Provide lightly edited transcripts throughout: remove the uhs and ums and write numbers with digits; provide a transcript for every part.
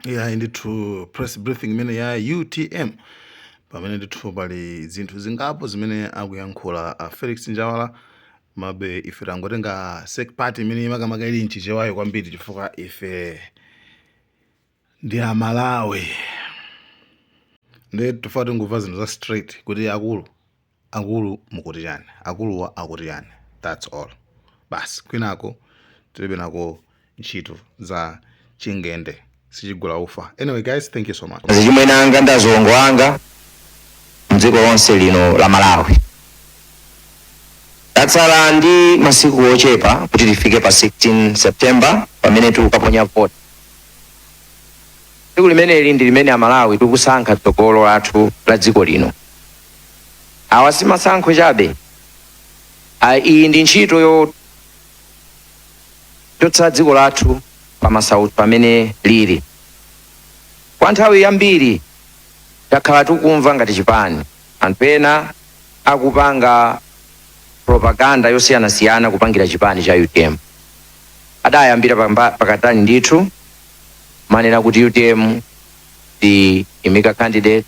Ya, ndithu, press briefing imene ya UTM, pamene ndithu pali zinthu zingapo zimene akuyankhula a Felix Njawala. Mabe ife tangotenga sec part imene makamaka ili mchichewayo kwambiri, chifukwa ife ndi Amalawi, ndi tifuna tingumva zinthu za straight kuti akulu akulu mukuti chani, akuluwa akuti chani. That's all basi. Kwinako tilibe nako ntchito za chingende, sichigula ufa. Anyway guys, thank you so much. Zichimwene anga ndi azilongo anga mdziko lonse lino la Malawi, tatsala ndi masiku ochepa kuti tifike pa 16 September, pamene tikukaponya voti. Tsiku limeneli ndi limene Amalawi tikusankha tsogolo lathu la dziko lino. Awa si masankho chabe. Iyi ndi ntchito yochotsa dziko lathu pa masautso pamene lili. Kwa nthawi yambiri takhala tikumva ngati chipani anthu ena akupanga propaganda yosiyanasiyana kupangira chipani cha UTM. Adayambira pakatani ndithu manena kuti UTM ndi imika candidate,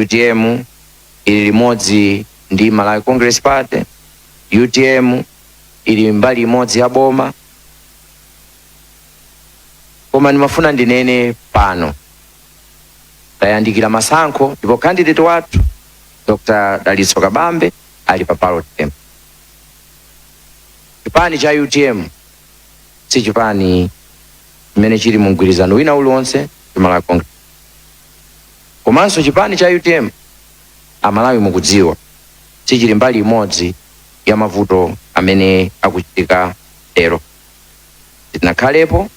UTM ili limodzi ndi Malawi Congress Party, UTM ili mbali imodzi ya boma. Koma ndimafuna ndinene pano, tayandikira masankho ndipo candidate wathu Dr. Dalitso Kabambe ali pa ballot paper. Chipani cha UTM si chipani chimene chili mu mgwirizano wina uliwonse ndi Malawi Congress. Komanso chipani cha UTM, Amalawi mukudziwa, sichili mbali imodzi ya mavuto amene akuchitika lero. Sitinakhalepo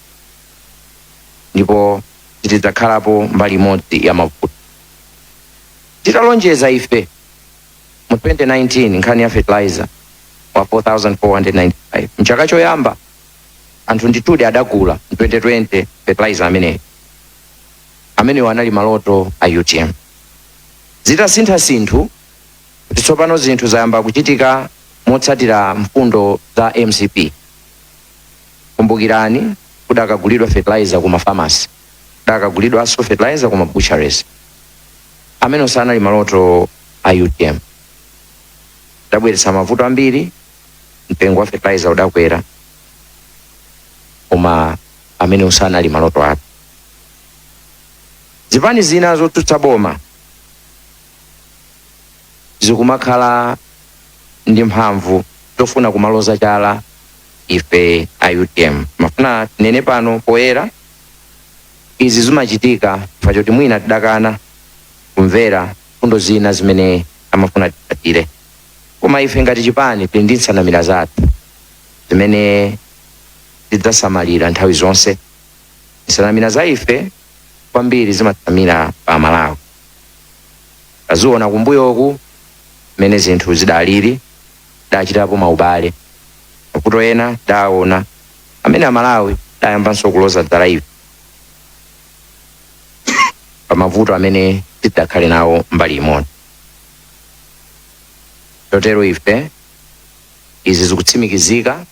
ndipo sitidzakhalapo mbali imodzi ya mavuto. Titalonjeza ife mu 2019 nkhani ya fertilizer wa 4495 mchaka choyamba, anthu ndithudi adagula mu 2020 fertilizer ameneyo. Amenewo anali maloto a UTM. Zitasintha sinthu kuti tsopano zinthu zayamba kuchitika motsatira mfundo za MCP, kumbukirani, kudakagulidwa fertilizer ku mafamasi, kudakagulidwanso fertilizer ku mabutcheries. Amene sanali maloto a UTM. Adabweretsa mavuto ambiri, mtengo wa fertilizer udakwera, koma amene sanali maloto athu. Zipani zina zotsutsa boma zikumakhala ndi mphamvu zofuna kumaloza chala ife a UTM. Mafuna tinene pano poyera, izi zimachitika chifukwa choti mwina tidakana kumvera mfundo zina zimene amafuna titsatire. Koma ife ngati chipani tili ndi nsanamira zathu zimene tidzasamalira nthawi zonse. Nsanamira za ife kwambiri zimatsamira pa Amalawi. Taziona kumbuyoku mmene zinthu zidalili, dachitapo maubale, mavuto ena daona amene Amalawi dayambanso kuloza dzala ife pa mavuto amene tidakhale nawo mbali imodzi. Chotero ife izi zikutsimikizika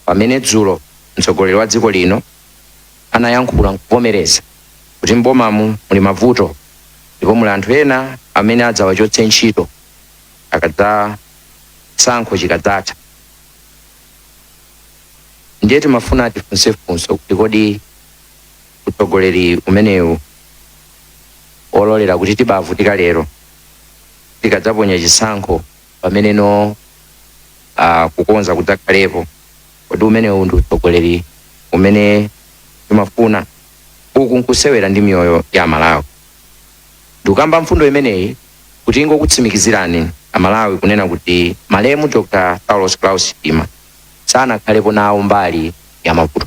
pamene dzulo mtsogoleri wa dziko lino anayankhula nkuvomereza kuti mbomamu muli mavuto ndipo muli anthu ena amene adzawachotse ntchito akadza chisankho chikadzatha. Ndiye timafuna tifunsefunso kuti kodi utsogoleri umenewu ololera kuti tibavutika lero, tikadzaponya chisankho pameneno kukonza kudzakhalepo, kodi umenewu ndi utsogoleri umene timafuna? Uku nkusewera ndi miyoyo ya Amalawi. Ndikukamba mfundo imeneyi kuti ingokutsimikizirani Amalawi kunena kuti malemu Dr. Saulos Klaus Chilima sanakhalepo nawo mbali ya mavuto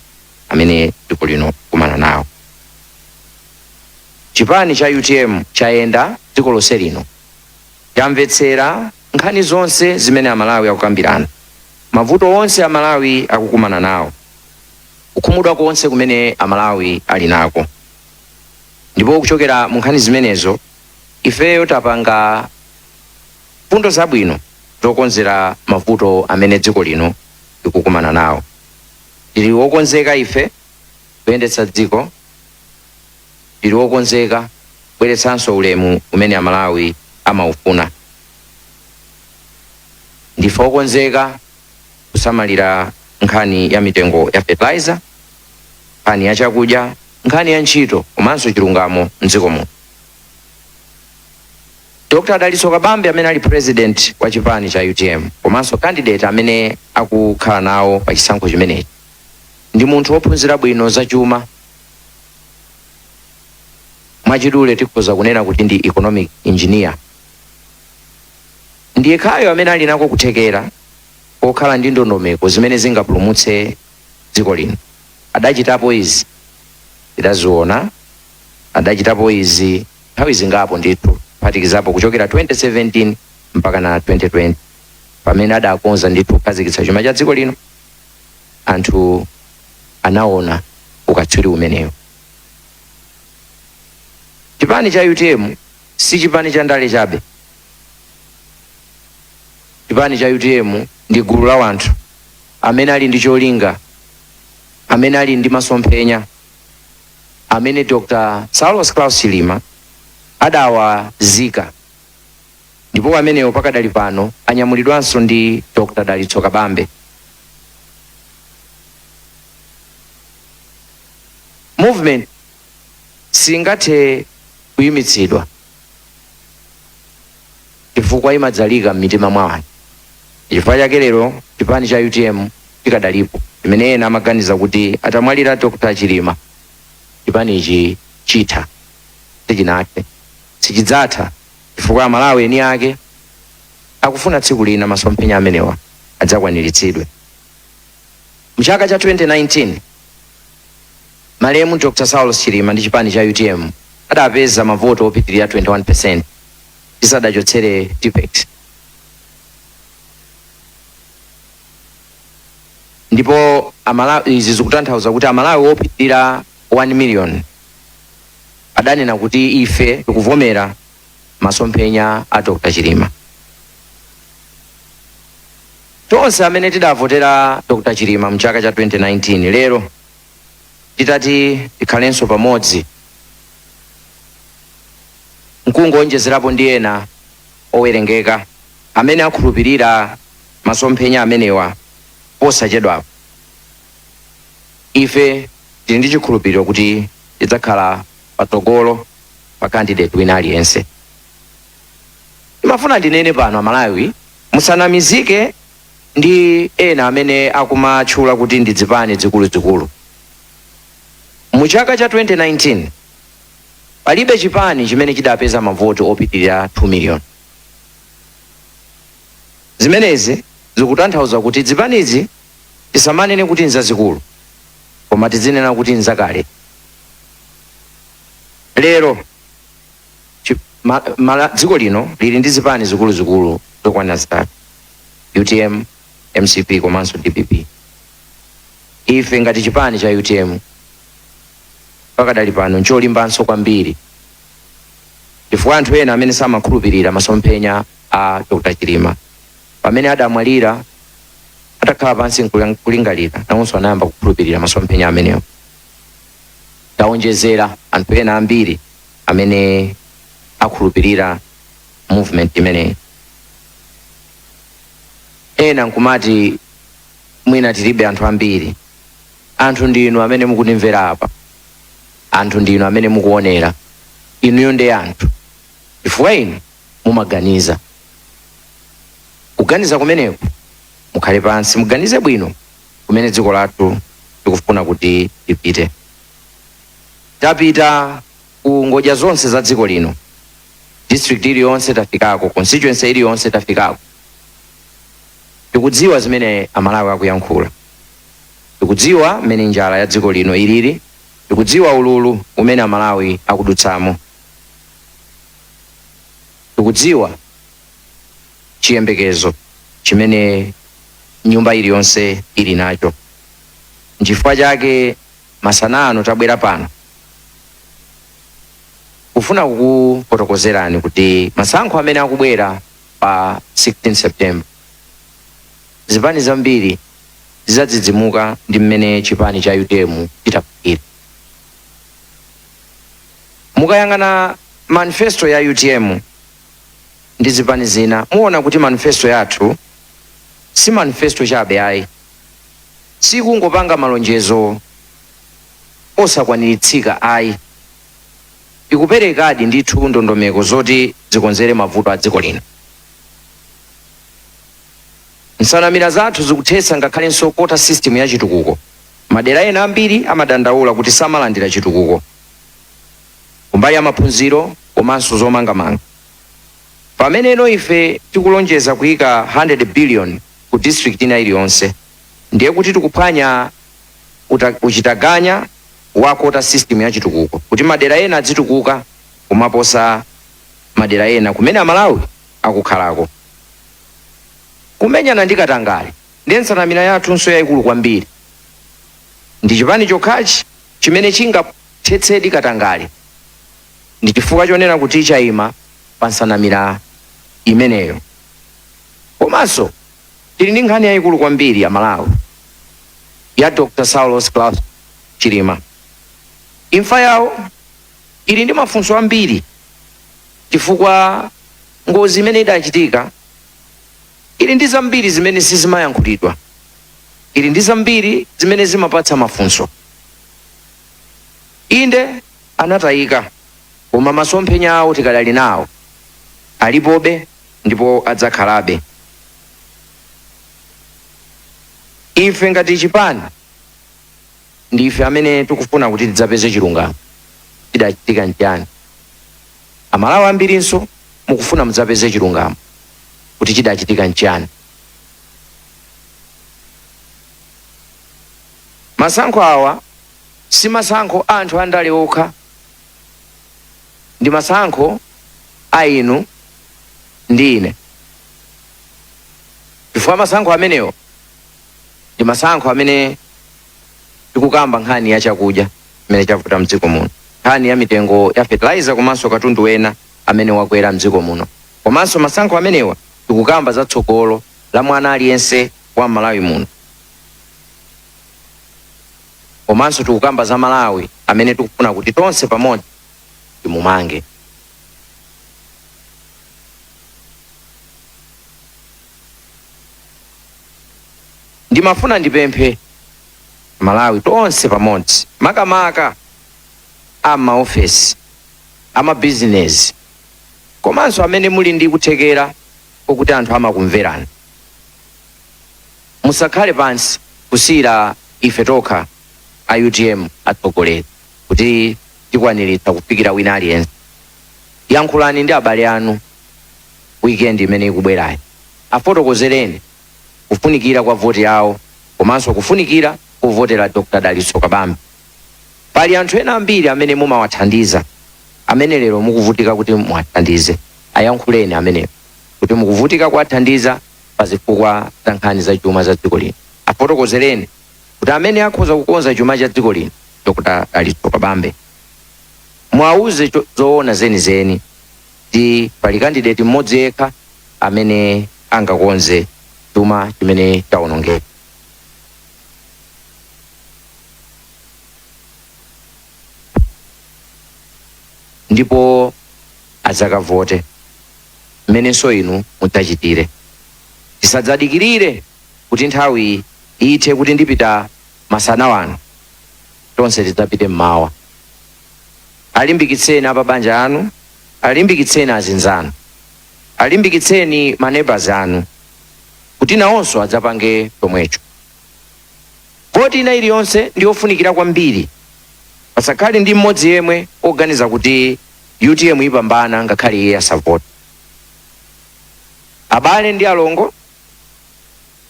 amene dziko lino kumana nawo. Chipani cha UTM chayenda dziko lonse lino, chamvetsera nkhani zonse zimene Amalawi akukambirana, mavuto onse Amalawi akukumana nawo, kukhumudwa konse kumene Amalawi ali nako. Ndipo kuchokera mu nkhani zimenezo ifeyo tapanga mfundo zabwino zokonzera mavuto amene dziko lino likukumana nawo. Tili wokonzeka ife kuyendetsa dziko. Tili okonzeka kubweretsanso ulemu umene Amalawi amaufuna. Ndife okonzeka kusamalira nkhani ya mitengo ya fertilizer, nkhani ya chakudya, nkhani ya ntchito komanso chilungamo mdziko muno. Dr. Dalitso Kabambe, amene ali president wa chipani cha UTM komanso candidate amene akukhala nawo pa chisankho chimenechi, ndi munthu wophunzira bwino zachuma. Mwachidule tikhoza kunena kuti ndi economic engineer. Ndiye khayo amene ali nako kuthekera kokhala ndi ndondomeko zimene zingapulumutse dziko lino. Adachitapo izi, tidaziona. Adachitapo izi nthawi zingapo ndithu, kuphatikizapo kuchokera 2017 mpaka na 2020, pamene adakonza ndithu kukhazikitsa chuma cha dziko lino. Anthu anaona ukatswiri umenewo. Chipani cha UTM si chipani cha ndale chabe. Chipani cha UTM ndi gulu la wanthu amene ali ndi cholinga, amene ali ndi masomphenya amene Dr. Saulos Klaus Chilima adawazika, ndipo amenewo pakadali pano anyamulidwanso ndi Dr. Dalitso Kabambe. Movement singathe kuyimitsidwa chifukwa imadzalika m'mitima mwa anthu. Chifukwa chake lero chipani cha UTM chikadalipo, chimene ena amaganiza kuti atamwalira Dr. Chilima chipanichi chitha. Sichinathe, sichidzatha, chifukwa Amalawi eni ake akufuna tsiku lina masomphenya amenewa adzakwaniritsidwe. Mchaka cha 2019 malemu Dr. Saulos Chilima ndi chipani cha UTM adapeza mavoto opitirira 21% tisadachotsere Tipex, ndipo izi zikutanthauza kuti Amalawi opitirira 1 million adanena kuti ife tikuvomera masomphenya a Dr. Chilima. Tonse amene tidavotera Dr. Chilima mchaka cha 2019, lero titati tikhalenso pamodzi nkungonjezerapo ndi ena owerengeka amene akhulupirira masomphenya amenewa posachedwapo, ife tili ndi chikhulupiriro kuti tidzakhala patsogolo pa candidate wina aliyense. Ndimafuna ndinene pano, Amalawi musanamizike ndi ena amene akumatchula kuti ndi zipani zikuluzikulu. Mu chaka cha 2019 palibe chipani chimene chidapeza mavoti opitirira 2 million. Zimenezi zikutanthauza kuti zipanizi tisamanene kuti nzazikulu, koma tizinena kuti nzakale. Lero dziko lino lili ndi zipani zikuluzikulu zokwana zitatu: UTM, MCP komanso DPP. Ife ngati chipani cha UTM pakadali pano ncholimbanso kwambiri, chifukwa anthu ena amene samakhulupirira masomphenya a Dr. Chilima, pamene adamwalira, atakhala pansi nkulingalira, nawonso anayamba kukhulupirira masomphenya amenewo. Taonjezera anthu ena ambiri amene akhulupirira movement imeneyi. Ena nkumati mwina tilibe anthu ambiri. Anthu ndinu amene mukundimvera apa, anthu ndinu amene mukuonera. Inuyo ndi anthu, chifukwa inu mumaganiza. Kuganiza kumeneku, mukhale pansi muganize bwino kumene dziko lathu tikufuna kuti lipite. Tapita ku ngodya zonse za dziko lino, district iliyonse tafikako, constituency iliyonse tafikako. Tikudziwa zimene Amalawi akuyankhula, tikudziwa mmene njala ya dziko lino ilili, tikudziwa ululu umene Amalawi akudutsamo, tikudziwa chiyembekezo chimene nyumba iliyonse ili nacho. Nchifukwa chake masana ano tabwera pano kufuna kukufotokozerani kuti masankho amene akubwera pa 16 September, zipani zambiri zidzadzidzimuka ndi mmene chipani cha UTM chitapikira. Mukayang'ana manifesto ya UTM ndi zipani zina, muona kuti manifesto yathu si manifesto chabe ayi, sikungopanga malonjezo osakwaniritsika ayi. Ikuperekadi ndithu ndondomeko zoti zikonzere mavuto a dziko lino. Nsanamira zathu zikuthetsa ngakhalenso quota system ya chitukuko. Madera ena ambiri amadandaula kuti samalandira chitukuko kumbali ya maphunziro komanso zomangamanga, pameneno ife tikulonjeza kuyika 100 billion ku district ina iliyonse. Ndiye kuti tikuphwanya uchitaganya wa quota system ya chitukuko, kuti madera ena adzitukuka kumaposa madera ena kumene Amalawi akukhalako. Kumenyana ndi katangale ndiye nsanamira yathunso yayikulu kwambiri. Ndi chipani chokhachi chimene chingathetsedi katangale, ndi chifukwa chonena kuti chayima pa nsanamira imeneyo. Komanso tili ndi nkhani yayikulu kwambiri ya Malawi ya Dr Saulos Klaus Chilima. Imfa yawo ili ndi mafunso ambiri, chifukwa ngozi imene idachitika ili ndi zambiri zimene sizimayankhulidwa, ili ndi zambiri zimene zimapatsa mafunso. Inde, anatayika, koma masomphenya awo tikadali nawo, alipobe ndipo adzakhalabe. Ife ngati chipani ndife amene tikufuna kuti tidzapeze chilungamo, chidachitika nchani. Amalawi ambirinso mukufuna mudzapeze chilungamo kuti chidachitika nchani. Masankho awa si masankho a anthu andale okha, ndi masankho a inu ndi ine, chifukwa masankho amenewo ndi masankho amene tikukamba nkhani ya chakudya imene chavuta mdziko muno, nkhani ya mitengo ya fertilizer komanso katundu wena amene wakwera mdziko muno. Komanso masankho amenewa tikukamba za tsogolo la mwana aliyense wa Malawi muno, komanso tikukamba za Malawi amene tikufuna kuti tonse pamodzi timumange. Ndimafuna ndipemphe Malawi tonse pamodzi, makamaka a maofesi, amabizinesi, komanso amene muli ndi kuthekera kokuti anthu amakumverani, musakhale pansi kusiyira ife tokha a UTM atsogoleri kuti tikwaniritsa kufikira wina aliyense. Yankhulani ndi abale anu weekend imene ikubwerayi, afotokozereni kufunikira kwa voti yawo komanso kufunikira kuvotera Dr Dalitso Kabambe. Pali anthu ena ambiri amene mumawathandiza amene lero mukuvutika kuti muwathandize. Ayankhuleni amenewo kuti mukuvutika kuwathandiza pa zifukwa za nkhani za chuma za dziko lino. Afotokozereni kuti amene akhoza kukonza chuma cha dziko lino Dr Dalitso Kabambe. Mwauze zoona zenizeni kuti pali candidate mmodzi yekha amene angakonze chuma chimene chawonongeka. Ndipo adzakavote mmenenso inu mudzachitire. Tisadzadikirire kuti nthawi ithe kuti ndipita masana wano, tonse tidzapite mmawa. Alimbikitseni apabanja anu, alimbikitseni azinzanu, alimbikitseni ma neighbors anu kuti nawonso adzapange chomwecho. Voti ina iliyonse ndi yofunikira kwambiri. Pasakhale ndi mmodzi yemwe oganiza kuti UTM ipambana ngakhale iye asavote. Abale ndi alongo,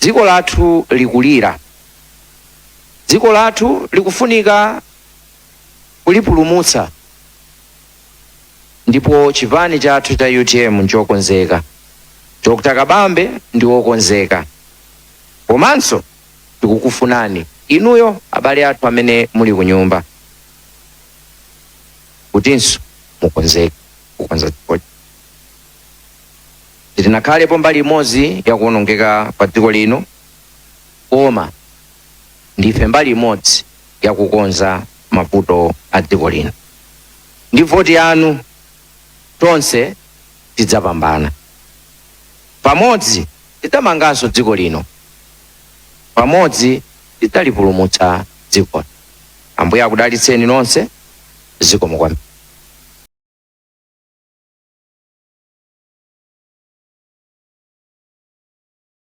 dziko lathu likulira, dziko lathu likufunika kulipulumutsa, ndipo chipani chathu cha UTM nchokonzeka. Dr Kabambe ndi wokonzeka, komanso tikukufunani inuyo abale athu amene muli kunyumba kutinso mukonzeke kukonza dzikoli. Sitinakhalepo mbali imodzi yakuwonongeka kwa dziko lino, koma ndife mbali imodzi yakukonza mavuto a dziko lino. Ndi voti yanu tonse tidzapambana. Pamodzi tidzamanganso dziko lino. Pamodzi tidzalipulumutsa dziko. Ambuye akudalitseni nonse. Zikomo kwambiri.